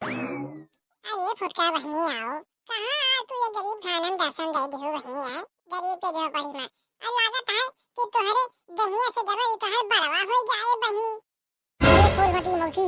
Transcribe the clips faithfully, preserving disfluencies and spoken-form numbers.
अरे फुटका बहिनी, आओ, कहाँ आज तू ये गरीब खाना में दर्शन दे दिहू बहिनी? आए गरीब के झोपड़ी में, और लागत है कि तोहरे दहिया से जबर ई तोहर बरवा हो जाए बहिनी। ए फूलमती मौसी,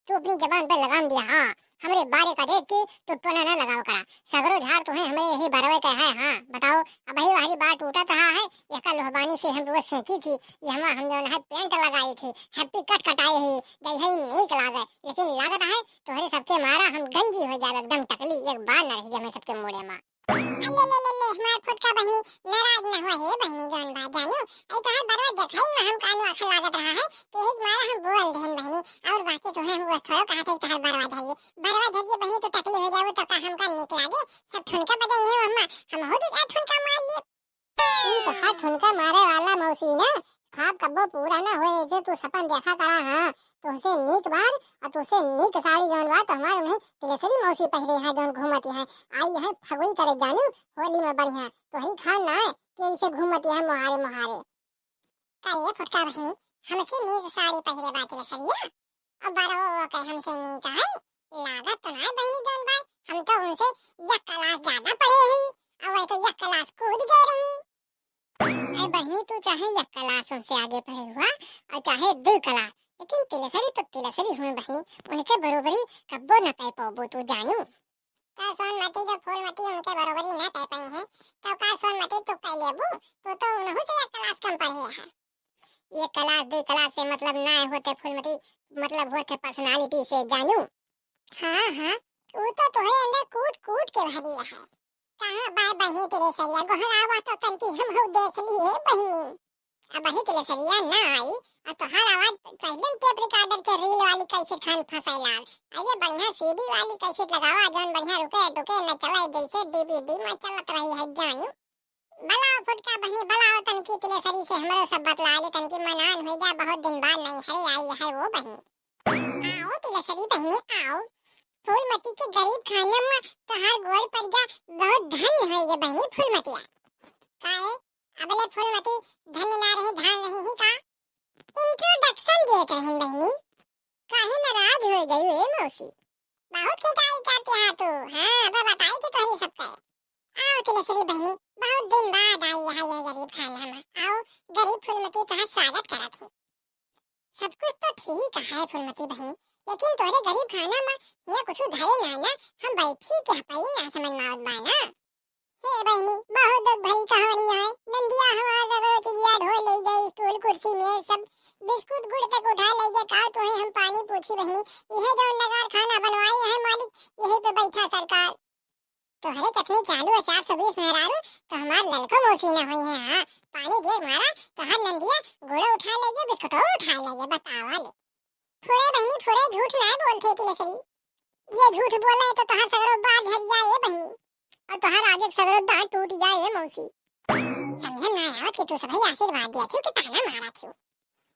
तू अपनी जबान पे लगाम दिया, हाँ, हमरे बारे का देख के तू टोना ना लगावा करा। सगरो झार तो है हमरे यही बरवे का है, हाँ, बताओ। अब वही वाली बात टूटा कहाँ है, यका लोहबानी से हम रोज सेंकी थी, ये हम, हम जौन है पेंट लगाई थी, हैप्पी कट कटाई ही, जैसे ही नीक लागे, लेकिन लागत है तोहरे सबके मारा हम गंजी हो जावे, एकदम टकली, एक बार न रही हमें सबके मुड़े मा। अले ले ले ले, हमार फुटका बहिनी, नाराज ना हुआ हे बहिनी, जौन बा जानू, आई तोहार बरवा देखाई ना हम कानू आखा लागत रहा है, तो यही मारा हम बोल देहन बहिनी, और बाकी तो हम बस थोड़ो कहा थे तोहार बरवा धरिए, बरवा धरिए बहिनी, तो टकली हो जाओ तो का हमका नीक लागे, सब ठुनका बजाई है हम, हम हो दो चार ठुनका मार लिए। ई तोहार ठुनका मारे वाला मौसी ना, ख्वाब कब्बो पूरा ना होए, जे तू सपन देखा करा, हाँ, तुहसे नीक बार और तुहसे नीक साड़ी जौन बा, तो हमार उन्हें तिलेसरी मौसी पहिरे है, जौन घूमती है, आई है फगुई करे जानू, होली में बढ़िया, तोहरी खान ना है कि ऐसे घूमती है मोहारे मोहारे। का ये फुटका बहिनी, हमसे नीक साड़ी पहिरे बा तिलेसरिया? अब बरवा के हमसे नीक है? लागत तो ना बहिनी जौन बा, हम तो उनसे एक क्लास ज्यादा पढ़े ही, और वह तो एक क्लास कूद गए रही। अरे बहिनी, तू चाहे एक क्लास उनसे आगे पढ़े हुआ और चाहे दो क्लास, लेकिन तिलेसरी तो तिलेसरी हुए बहिनी, उनके बरोबरी कब्बो न कर पाबो तू जानू। का सोनमती जो फूलमती उनके बरोबरी न कर पाई है, तो का सोनमती तू कर लेबू? तू तो उनहू से एक क्लास कम पढ़े है। एक क्लास दो क्लास से मतलब ना होते फूलमती, मतलब होते पर्सनालिटी से जानू। हाँ हाँ, वो तो तोहरे अंदर कूट कूट के भरी है। कहाँ बा बहिनी तिलेसरिया, गोहरावा तो तनकी हम हो देख ली है बहिनी। अब वही तिलेसरिया ना आई, और तोहार आवाज पहले टेप रिकॉर्डर के रील वाली कैसेट खान फंसाई लाल। अरे बढ़िया सीडी वाली कैसेट लगावा, जौन बढ़िया रुके टुके न चले, जैसे डीवीडी में चलत रही है जानू। बलाओ फुटका बहिनी, बलाओ तनकी तिलेसरी से हमरो सब बतला ले, तनकी मनान हो जा, बहुत दिन बाद नहीं हरे आई है वो बहिनी। आओ तिलेसरी बहिनी, आओ। फूलमती के गरीब खाना में तोहार गोड़ पर जा, बहुत धन्य होइगे बहिनी फूलमतिया। काहे, अबले फूलमती धन्य ना रही, धान रही ही का? इंट्रोडक्शन देत रहन बहिनी। काहे नाराज हो गई ए मौसी? बहुत खिंचाई करते हैं तू। हाँ, अब बताई कि तोहरी सबके। आओ तिलेसरी बहिनी, बहुत दिन बाद आई यहाँ ये गरीब खाना में। आओ, गरीब फूलमती तोहार स्वागत करत ही। सब कुछ तो ठीक है फूलमती बहिनी, लेकिन तोहरे गरीब खाना में ये कुछ धरे ना ना, हम बैठी के हपई ना समझ में आवत बा ना। हे बहिनी, बहुत दुख भरी कहानी है। नंदिया हमार सगरो चिड़िया ढो ले गई, स्टूल कुर्सी में सब बिस्कुट गुड़ तक उठा ले गया। का तोहे हम पानी पूछी बहिनी, यह जो नगार खाना बनवाई है मालिक, यही पे बैठा सरकार। तोहरे कितनी चालू है चार सौ बीस मेहरारू, तो हमार ललको मौसी ना हुई है। हाँ, पानी दिए मारा, तोहार नंदिया गुड़ो उठा ले गया, बिस्कुटो उठा ले गया, बतावा ले। फुरे बहिनी फुरे, झूठ ना बोलते तिलेसरी। ये झूठ बोले तो तोहार सगरो बाल झड़ जाए ए बहिनी, और तोहार आगे सगरो दांत टूट जाए ए मौसी। समझे ना आवत कि तू सभी आशीर्वाद दिया थियो कि ताना मारा थियो।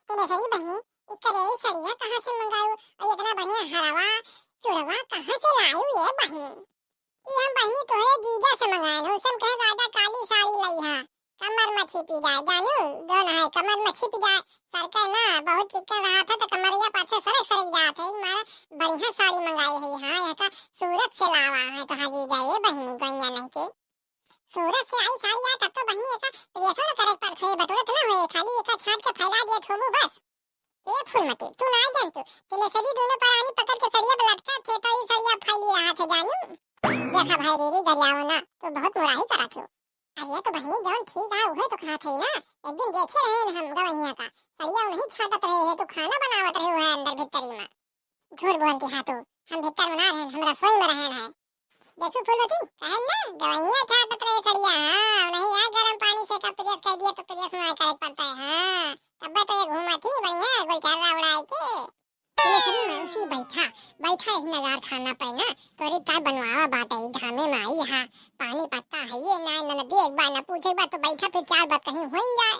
तिलेसरी बहिनी, इकरे ई सड़िया कहाँ से मंगाऊ और इतना बढ़िया हरवा चुड़वा कहाँ से लायू ए बहिनी? ई हम बहिनी तोहरे जीजा से मंगाए हो, सब कहे राजा काली साड़ी लई हा, कमर में छिपी जाए, जानू, जौन है कमर में छिपी जाए, सरके ना, बहुत चिक्कन रहा था तो कमरिया पाछे सरक सरक जात है, मारा बढ़िया साड़ी मंगाई है, हाँ, यहाँ का सूरत से लावा है तोहार जीजा ए बहिनी, गोइया नहीं के। सूरत से आई साड़ी आ तब तो बहिनी एका प्रेसो न करे पड़त है, बटोरत ना होए, खाली एका छाट के फैला दिए थोबू बस। ए फूलमती, तू ना जानतू, तिलेसरी दोनों परानी पकड़ के सरिया पे लटका थे, तो ई सरिया फैली रहा थे जानू। देखा भाई दीदी, गरियाओ ना, तू बहुत मुराही करा थियो। अरे तो बहिनी जौन ठीक है, उहे तो कहा थे ना, एक दिन देखे रहे न हम गवैया का, सरिया उन्हीं छाटत रहे है, तू खाना बनावत रहे है अंदर भीतरी में। झूठ बोलती है तू, हम भीतर में ना रहन, हम रसोई में रहन है। देखू फूलमती, कहन ना, गवैया छाटत रहे सरिया, हाँ, नहीं यार, गरम पानी से का प्रेस कर दिया तो प्रेस ना करे पड़ता है, हाँ, तब तो ये घूमा थी बढ़िया, गुलछर्रा उड़ाए के। तिलेसरी मौसी बैठा, बैठा यही नगार खाना पे ना, तोरी चाय बनवावा बाटे, ई घामे में आई हा, पानी पत्ता है ये ना, ननदी एक बार ना पूछे एक बार तो बैठा, फिर चार बात कहीं हो ही जाए।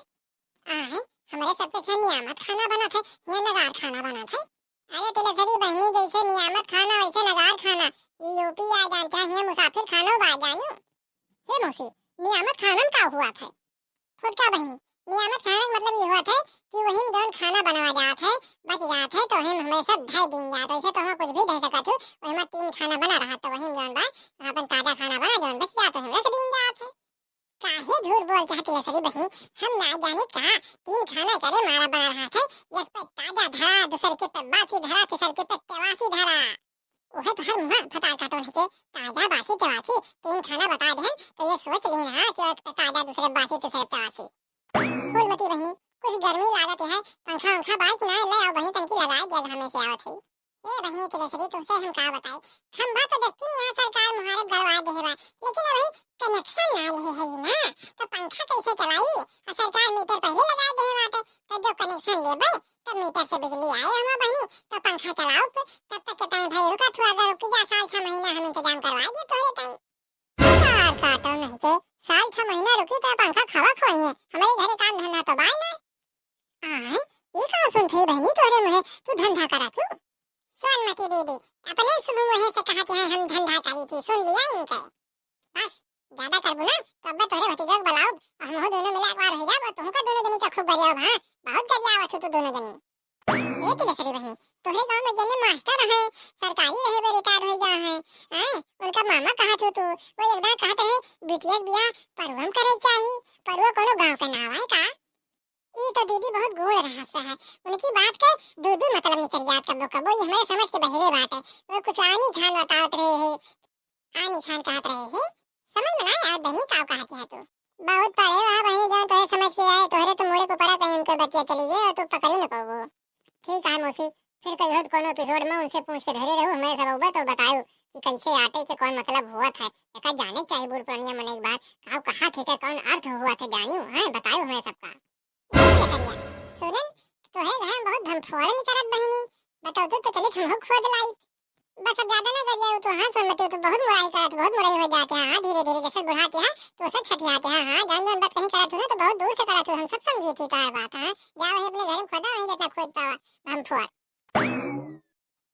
आहे, हमरे सबके छे नियामत खाना बनत है, ये नगार खाना बनत है। अरे तिलेसरी बहिनी, जैसे नियामत खाना वैसे नगार खाना, ई यूपी आ जानते हैं, ये मुसाफिर खानो बा जानू। हे मौसी, नियामत खाना में का हुआ था? फुटका बहिनी, नियामत खाना के मतलब ये हुआ था कि वही में जौन खाना बनवा जात है, बच जात है, तो हम हमें सब धै दीन जात है, वैसे तो हम कुछ भी धै सकत हो, वही में तीन खाना बना रहा तो वही जौन बा, अपन ताजा खाना बना, जौन बच जात है, रख दीन जात है। काहे झूठ बोल चाहती है सरी बहनी? हम ना जानित का, तीन खाना करे मारा बना रहा था, एक पे ताजा धरा, दूसर के पे बासी धरा, तीसर के पे तेवासी धरा। ओहे तो हर मुहा फटार काटो रहे के, ताजा बासी तेवासी तीन खाना बता देहन, तो ये सोच लीन हा कि एक पे ताजा, दूसरे बासी, तीसरे तेवासी। फूलमती बहनी, कुछ गर्मी लागत है, पंखा उंखा बाय कि ना? ले आओ बहनी, तनकी लगाए दिया, घामे से आवत है। ए बहनी तिलेसरी, तुमसे हम का बताई, हम बा तो देखती नहीं यहाँ सरकार मुहारत गड़वा दे बा, लेकिन अभी कनेक्शन ना ले है ना, तो पंखा कैसे चलाई? और सरकार मीटर पहले लगा दे बाटे, तो जब कनेक्शन लेबे तब मीटर से बिजली आए हमार बहनी, तो पंखा चलाओ, तब तक के टाइम भाई रुका, थोड़ा देर रुक जा, साल छह महीना हम इंतजाम करवा दिए तोरे टाइम। यार काटो नहीं के, साल छह महीना रुकी तो पंखा खवा खोइए, हमारे घरे काम धंधा तो बाय ना। आय, ई का सुनत ही बहनी तोरे मुहे, तू धंधा करत हू? सोनमती दीदी, अपने शुभ मुहे से कहत है हम धंधा करी थी, सुन लिया इनके। बस, ज्यादा करबू ना, तो अब तोरे भतीजा के बुलाओ, और हम दोनों मिला एक बार हो जाओ, तुमका दोनों जनी का खूब गरियाओ, हाँ, बहुत गरियावत हो तू दोनों जनी। ए तिलेसरी बहनी, तोहरे गांव में जेने मास्टर रहे, सरकारी रहे बे, रिटायर हो गया है, हैं? उनका मामा कहत हो तू, वो एक बार कहत रहे, बिटिया के बियाह परुआ में करे के चाही, परुआ कोनो गांव के नाव है का? ई तो दीदी बहुत गूढ़ रहस्य है, उनकी बात के दू दू मतलब निकल जात कबो कबो, ये हमारे समझ के बहिरे बात है, वो कुछ आनी खान बतावत रहे है। आनी खान कहत रहे है, समझ में ना आवत बहनी, का कहत है तू? बहुत पढ़े हुआ बहनी, जौन तोहे समझ के आए, तोहरे तो मुड़े को पड़ा कहीं उनके बतिया चली गई और तू पकड़ी न पाओ। ठीक है मौसी, फिर कहियो तो कोनो एपिसोड में उनसे पूछ के धरे रहू, हमें सब अउबा तो बताओ कि कैसे आटे के कौन मतलब हुआ था। एका जाने चाहिए बूढ़ पुरानिया मन एक बार, का कहा थे, का कौन अर्थ हुआ था, जानियो, हैं, बताओ हमें सबका। ए केसरिया, सुनन, तोहे घर में बहुत धमफोड़ निकरत बहिनी, बताओ तो, तो चलित हमहू खोद लाई। बस अब ज्यादा ना गरियाओ तो, हाँ, सोनमती, तो बहुत मुराई करत, बहुत मुराई हो जाते हैं, हाँ, धीरे धीरे जैसे बुढ़ाते हैं, तो सब छठियाते हैं, हाँ, जान जान बात कहीं करत हो ना, तो बहुत दूर से करत हो, हम सब समझी थी तार बात, हाँ, जा वही अपने घर में खोदा, वहीं जितना खोद पावा, धमफोड़।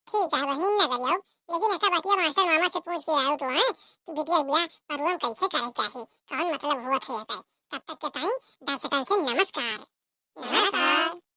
ठीक है बहनी, ना गरियाओ, लेकिन एका बतिया मास्टर मामा से पूछ के आओ तो, हैं, कि बिटिया बियाह परुआ में कैसे करे चाही, कौन मतलब हुआ थे एकर। तब तक के ताई दर्शकन से नमस्कार। नमस्कार।